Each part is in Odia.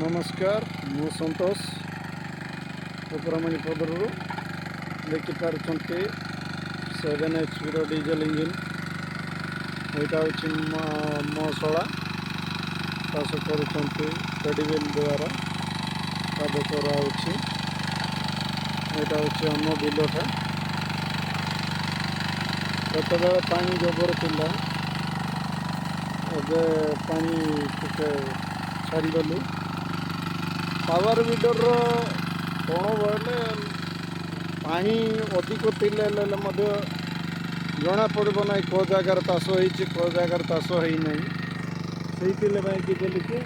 ନମସ୍କାର, ମୁଁ ସନ୍ତୋଷ ଉପରମଣିପଦରରୁ। ଦେଖିପାରୁଛନ୍ତି 7 ଏଚ୍ ପିର ଡିଜେଲ ଇଞ୍ଜିନ୍। ଏଇଟା ହେଉଛି ମୋ ଶଳା ଚାଷ କରୁଛନ୍ତି। ପେଡ଼ିବିଲ୍ ଦ୍ୱାରା କାଦ କରାହେଉଛି। ଏଇଟା ହେଉଛି ଆମ ବିଲଟା। ସେତେବେଳେ ପାଣି ଜବର ଥିଲା, ଏବେ ପାଣି ଟିକେ ଛାଡ଼ିଦେଲୁ। ପାୱାର ୱିଡ଼ରର କ'ଣ ବୋଇଲେ, ପାଣି ଅଧିକ ଥିଲେ ହେଲେ ମଧ୍ୟ ଜଣାପଡ଼ିବ ନାହିଁ କେଉଁ ଜାଗାରେ ଚାଷ ହେଇଛି, କେଉଁ ଜାଗାରେ ଚାଷ ହେଇନାହିଁ। ସେଇଥିପାଇଁ କି ବୋଲିକି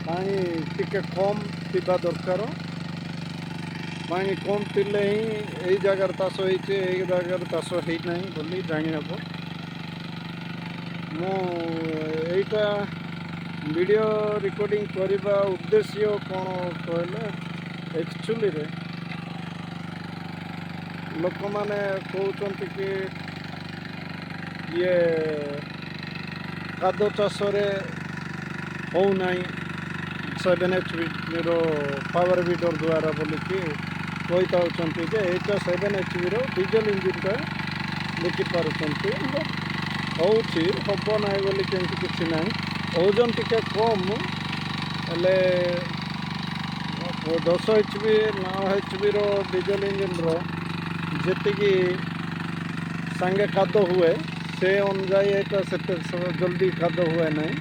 ପାଣି ଟିକେ କମ୍ ଥିବା ଦରକାର। ପାଣି କମ୍ ଥିଲେ ହିଁ ଏଇ ଜାଗାରେ ଚାଷ ହେଇଛି, ଏଇ ଜାଗାରେ ଚାଷ ହେଇନାହିଁ ବୋଲି ଜାଣିହେବ। ମୁଁ ଏଇଟା ଭିଡ଼ିଓ ରେକର୍ଡ଼ିଂ କରିବା ଉଦ୍ଦେଶ୍ୟ କ'ଣ କହିଲେ, ଆକ୍ଚୁଆଲିରେ ଲୋକମାନେ କହୁଛନ୍ତି କି ଇଏ କାଦ ଚାଷରେ ହେଉନାହିଁ 7 ଏଚ୍ ପିର ପାୱାର ୱିଡ଼ର ଦ୍ୱାରା ବୋଲିକି କହିଥାଉଛନ୍ତି ଯେ ଏଇଟା 7 ଏଚ୍ ପିର ଡିଜେଲ ଇଞ୍ଜିନ୍ଟା। ଦେଖିପାରୁଛନ୍ତି, ହେଉଛି, ହେବ ନାହିଁ ବୋଲି କେମିତି କିଛି ନାହିଁ। ଓଜନ ଟିକେ କମ୍ ହେଲେ 10 ଏଚ୍ ପି, 9 ଏଚ୍ ପିର ଡିଜେଲ ଇଞ୍ଜିନ୍ର ଯେତିକି ସାଙ୍ଗେ କାଦ ହୁଏ, ସେ ଅନୁଯାୟୀ ଏଇଟା ସେତେ ଜଲ୍ଦି କାଦ ହୁଏ ନାହିଁ।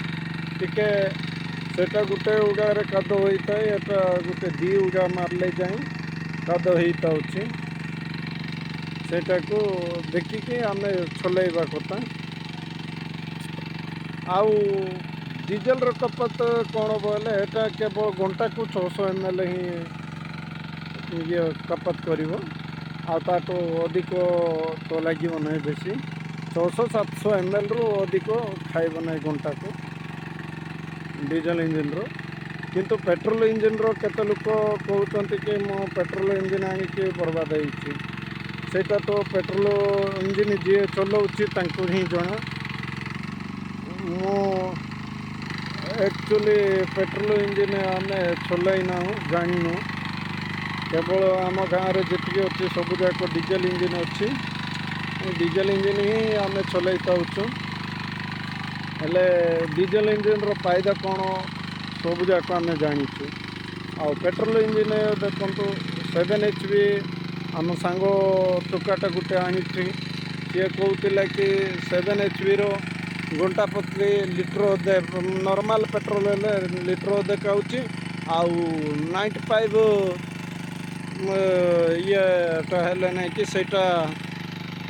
ଟିକେ ସେଇଟା ଗୋଟେ ଉଗାରେ କାଦ ହୋଇଥାଏ, ଏଟା ଗୋଟେ ଦୁଇ ଉଗା ମାରିଲେ ଯାଇ କାଦ ହେଇଥାଉଛି। ସେଇଟାକୁ ଦେଖିକି ଆମେ ଚଲେଇବା କଥା। ଆଉ ଡିଜେଲର ଖପତ କ'ଣ ବୋଇଲେ, ଏଇଟା କେବଳ ଘଣ୍ଟାକୁ 600 ଏମ୍ ଏଲ୍ ହିଁ ଇଏ ଖପତ କରିବ। ଆଉ ତାଠୁ ଅଧିକ ତ ଲାଗିବ ନାହିଁ ବେଶୀ। 600 700 ଏମ୍ ଏଲ୍ରୁ ଅଧିକ ଖାଇବ ନାହିଁ ଘଣ୍ଟାକୁ ଡିଜେଲ ଇଞ୍ଜିନ୍ର। କିନ୍ତୁ ପେଟ୍ରୋଲ ଇଞ୍ଜିନ୍ର କେତେ ଲୋକ କହୁଛନ୍ତି କି ମୁଁ ପେଟ୍ରୋଲ ଇଞ୍ଜିନ୍ ଆଣିକି ବର୍ବାଦ ହେଇଛି। ସେଇଟା ତ ପେଟ୍ରୋଲ ଇଞ୍ଜିନ୍ ଯିଏ ଚଲାଉଛି ତାଙ୍କୁ ହିଁ ଜଣା। ମୁଁ ଆକ୍ଚୁଆଲି ପେଟ୍ରୋଲ ଇଞ୍ଜିନ୍ ଆମେ ଚଲାଇ ନାହୁଁ, ଜାଣିନୁ। କେବଳ ଆମ ଗାଁରେ ଯେତିକି ଅଛି, ସବୁ ଯାକ ଡିଜେଲ ଇଞ୍ଜିନ୍ ଅଛି। ଡିଜେଲ ଇଞ୍ଜିନ୍ ହିଁ ଆମେ ଚଲାଇ ଥାଉଛୁ। ହେଲେ ଡିଜେଲ ଇଞ୍ଜିନ୍ର ଫାଇଦା କ'ଣ, ସବୁ ଯାକ ଆମେ ଜାଣିଛୁ। ଆଉ ପେଟ୍ରୋଲ ଇଞ୍ଜିନ୍ ଦେଖନ୍ତୁ, 7 ଏଚ୍ ପି ଆମ ସାଙ୍ଗ ଟୋକାଟା ଗୋଟେ ଆଣିଛି। ସିଏ କହୁଥିଲା କି 7 ଏଚ୍ ପିର ଘଣ୍ଟା ପ୍ରତି ଲିଟର ଅଧେ, ନର୍ମାଲ୍ ପେଟ୍ରୋଲ ହେଲେ ଲିଟର ଅଧେ ଖାଉଛି, ଆଉ 95 ଇଏଟା ହେଲେ ନାଇଁ କି ସେଇଟା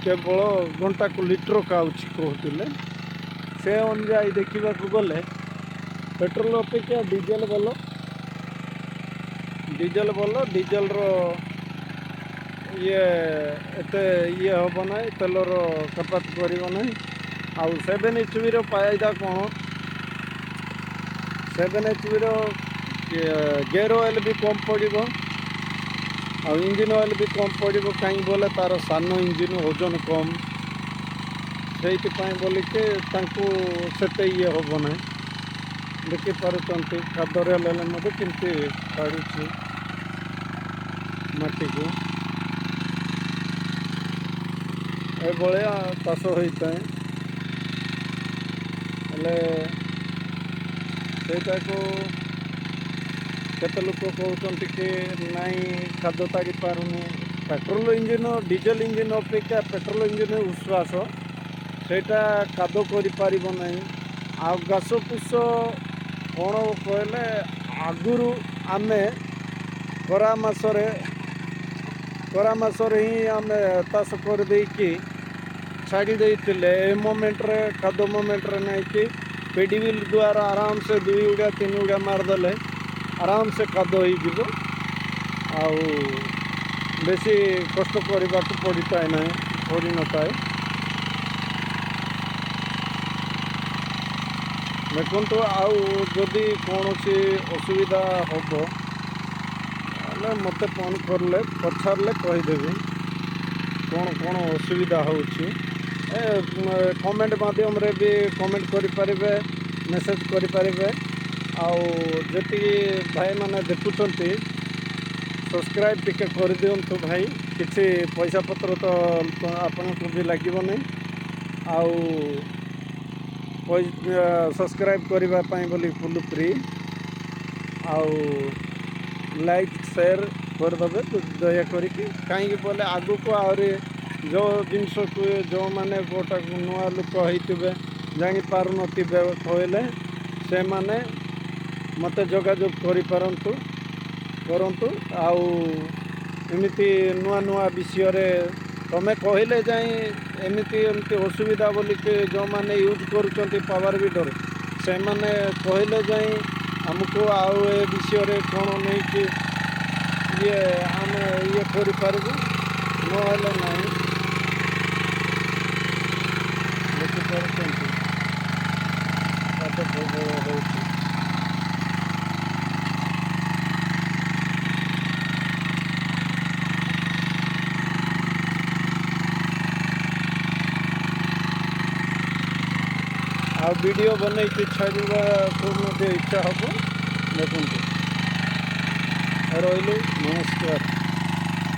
କେବଳ ଘଣ୍ଟାକୁ ଲିଟର ଖାଉଛି କହୁଥିଲେ। ସେ ଅନୁଯାୟୀ ଦେଖିବାକୁ ଗଲେ ପେଟ୍ରୋଲ ଅପେକ୍ଷା ଡିଜେଲ ଭଲ, ଡିଜେଲ ଭଲ। ଡିଜେଲର ଇଏ ଏତେ ଇଏ ହେବ ନାହିଁ, ତେଲର ଖପତ କରିବ ନାହିଁ। ଆଉ 7 ଏଚ୍ ପିର ଫାଇଦା କ'ଣ? 7 ଏଚ୍ ପିର ଗିୟର ଅଏଲ୍ ବି କମ୍ ପଡ଼ିବ ଆଉ ଇଞ୍ଜିନ୍ ଅଏଲ୍ ବି କମ୍ ପଡ଼ିବ। କାହିଁକି ବୋଲେ ତା'ର ସାନ ଇଞ୍ଜିନ୍, ଓଜନ କମ୍, ସେଇଥିପାଇଁ ବୋଲିକି ତାଙ୍କୁ ସେତେ ଇଏ ହେବ ନାହିଁ। ଦେଖିପାରୁଛନ୍ତି, ଖାଦରେ ହେଲେ ମଧ୍ୟ କେମିତି କାଢ଼ୁଛି ମାଟିକୁ। ଏଭଳିଆ ଚାଷ ହୋଇଥାଏ। ହେଲେ ସେଇଟାକୁ କେତେ ଲୋକ କହୁଛନ୍ତି କି ନାଇଁ, ଖାଦ ତାଡ଼ି ପାରୁନି। ପେଟ୍ରୋଲ ଇଞ୍ଜିନ୍, ଡିଜେଲ ଇଞ୍ଜିନ୍ ଅପେକ୍ଷା ପେଟ୍ରୋଲ ଇଞ୍ଜିନ୍ ଉଶ୍ୱାସ, ସେଇଟା କାଦ କରିପାରିବ ନାହିଁ। ଆଉ ଘାସ ଫୁସ କ'ଣ କହିଲେ, ଆଗରୁ ଆମେ ଖରା ମାସରେ ହିଁ ଆମେ ଚାଷ କରିଦେଇକି ଛାଡ଼ି ଦେଇଥିଲେ। ଏ ମୋମେଣ୍ଟରେ, କାଦ ମୋମେଣ୍ଟରେ ନେଇକି ପେଡ଼ିବିଲ୍ ଦ୍ୱାରା ଆରାମସେ ଦୁଇ ଉଗା, ତିନି ଉଗା ମାରିଦେଲେ ଆରାମସେ କାଦ ହେଇଯିବ ଆଉ ବେଶୀ କଷ୍ଟ କରିବାକୁ ପଡ଼ିଥାଏ ନାହିଁ, ପଡ଼ିନଥାଏ। ଦେଖନ୍ତୁ, ଆଉ ଯଦି କୌଣସି ଅସୁବିଧା ହେବ ହେଲେ ମୋତେ ଫୋନ୍ କଲେ, ପଚାରିଲେ କହିଦେବି କ'ଣ କ'ଣ ଅସୁବିଧା ହେଉଛି। ଏ କମେଣ୍ଟ ମାଧ୍ୟମରେ ବି କମେଣ୍ଟ କରିପାରିବେ, ମେସେଜ୍ କରିପାରିବେ। ଆଉ ଯେତିକି ଭାଇମାନେ ଦେଖୁଛନ୍ତି, ସବସ୍କ୍ରାଇବ୍ ଟିକେ କରିଦିଅନ୍ତୁ ଭାଇ। କିଛି ପଇସା ପତ୍ର ତ ଆପଣଙ୍କୁ ବି ଲାଗିବ ନାହିଁ। ଆଉ ସବସ୍କ୍ରାଇବ୍ କରିବା ପାଇଁ ବୋଲି ଫୁଲ୍ ଫ୍ରି। ଆଉ ଲାଇକ୍, ସେୟାର କରିଦେବେ ଦୟା କରିକି। କାହିଁକି ବୋଲେ ଆଗକୁ ଆହୁରି ଯେଉଁ ଜିନିଷକୁ ଯେଉଁମାନେ ଗୋଟା ନୂଆ ଲୋକ ହେଇଥିବେ, ଜାଣିପାରୁନଥିବେ କହିଲେ, ସେମାନେ ମୋତେ ଯୋଗାଯୋଗ କରିପାରନ୍ତୁ, କରନ୍ତୁ। ଆଉ ଏମିତି ନୂଆ ନୂଆ ବିଷୟରେ ତୁମେ କହିଲେ ଯାଇ ଏମିତି ଏମିତି ଅସୁବିଧା ବୋଲିକି, ଯେଉଁମାନେ ୟୁଜ୍ କରୁଛନ୍ତି ପାୱାର ୱିଡ଼ର, ସେମାନେ କହିଲେ ଯାଇ ଆମକୁ ଆଉ ଏ ବିଷୟରେ କ'ଣ ନେଇକି ଇଏ ଆମେ ଇଏ କରିପାରିବୁ, ନହେଲେ ନାହିଁ। ଦେଖିପାରୁଛନ୍ତି, କାଦ ପ୍ରବଳ ହେଉଛି। ଆଉ ଭିଡ଼ିଓ ବନେଇକି ଛାଡ଼ିବାକୁ ମଧ୍ୟ ଇଚ୍ଛା ହେବ। ଦେଖନ୍ତୁ, ରହିଲି, ନମସ୍କାର।